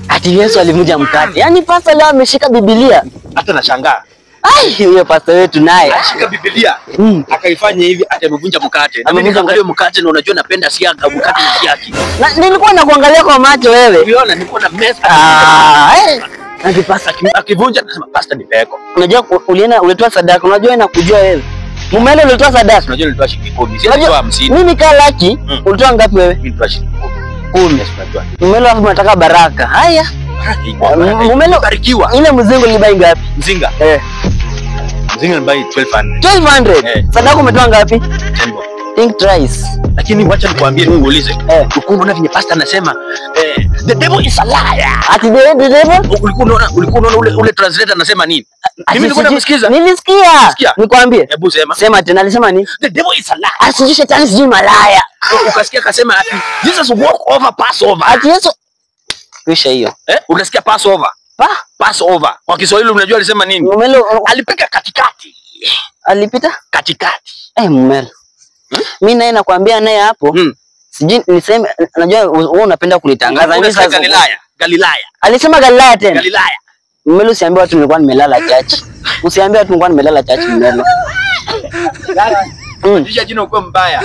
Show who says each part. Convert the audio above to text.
Speaker 1: Ati Yesu alivunja mkate. Yaani pastor leo ameshika Biblia.
Speaker 2: Hata nashangaa.
Speaker 1: Ai, huyo pastor wetu naye.
Speaker 2: Ashika Biblia. Akaifanya hivi ati amevunja mkate. Na mimi nikaangalia mkate na unajua napenda siaga mkate na siaki.
Speaker 1: Na nilikuwa nakuangalia kwa macho wewe.
Speaker 2: Uliona nilikuwa na mess.
Speaker 1: Na pastor
Speaker 2: akivunja nasema pastor ni peko.
Speaker 1: Unajua ulienda ulitoa sadaka, unajua inakujua wewe. Mumele ulitoa sadaka.
Speaker 2: Unajua nilitoa shilingi 10. Si nilitoa 50.
Speaker 1: Mimi kaa laki, ulitoa ngapi wewe?
Speaker 2: Mimi nilitoa shilingi
Speaker 1: 10.
Speaker 2: Unajua.
Speaker 1: Mumele hapo unataka baraka. Haya. Mumele
Speaker 2: barikiwa.
Speaker 1: Ile mzinga ulibai ngapi?
Speaker 2: Mzinga. Mzinga nilibai 1200.
Speaker 1: 1200. Sadaka umetoa ngapi?
Speaker 2: 10.
Speaker 1: Think twice.
Speaker 2: Lakini wacha nikwambie nikuulize. Ulikuwa unaona vile pastor anasema the devil is a liar.
Speaker 1: Ati the devil?
Speaker 2: Ulikuwa unaona ule translator anasema nini? Mimi nilikuwa namsikiza.
Speaker 1: Nilisikia. Nikwambie.
Speaker 2: Hebu sema.
Speaker 1: Sema tena alisema nini?
Speaker 2: The devil is a liar.
Speaker 1: Asijui shetani sijui malaya.
Speaker 2: Ukasikia akasema ati Jesus walk over Passover.
Speaker 1: Ati Yesu kisha hiyo.
Speaker 2: Unasikia Passover? Passover. Kwa Kiswahili unajua alisema nini?
Speaker 1: Mumelo
Speaker 2: alipika katikati.
Speaker 1: Alipita
Speaker 2: katikati.
Speaker 1: Mumelo. Mimi naye nakwambia naye hapo. Sijui niseme, najua wewe unapenda kunitangaza.
Speaker 2: Mimi sasa Galilaya. Galilaya.
Speaker 1: Alisema Galilaya tena.
Speaker 2: Galilaya.
Speaker 1: Mumelo usiambie watu nilikuwa nimelala church. Usiambie watu nilikuwa nimelala church Mumelo.
Speaker 2: Jina uko mbaya.